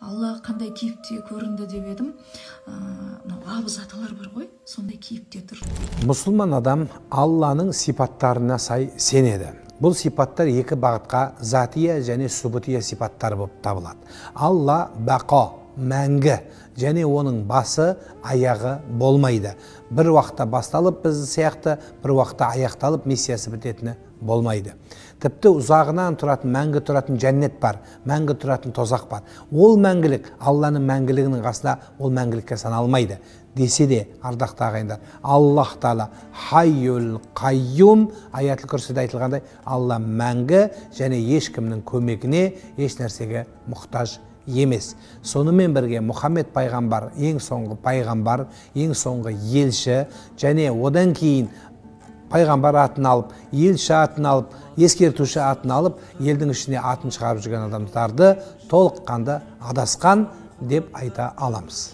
Алла қандай кейіпте көрінді деп едім, мынау абыз аталар бар ғой, сондай кейіпте тұр. Мұсылман адам Алланың сипаттарына сай сенеді. Бұл сипаттар екі бағытқа, затия және субутия сипаттары болып табылады. Алла бақо, мәңгі, және оның басы, аяғы болмайды. Бір уақытта басталып біз сияқты, бір уақытта аяқталып миссиясы бітетіні болмайды. Тіпті ұзағынан тұратын, мәңгі тұратын жәннет бар, мәңгі тұратын тозақ бар. Ол мәңгілік Алланың мәңгілігінің қасында ол мәңгілікке саналмайды. Десе де, ардақты ағайындар, Аллах тағала Хайюл Қайюм, аятл күрсіде айтылғандай, Алла мәңгі және ешкімнің көмегіне, еш нәрсеге мұқтаж емес. Сонымен бірге Мұхаммед пайғамбар ең соңғы пайғамбар, ең соңғы елші, және одан кейін пайғамбар атын алып, елші атын алып, ескертуші атын алып, елдің ішіне атын шығарып жүрген адамдарды толыққанды адасқан деп айта аламыз.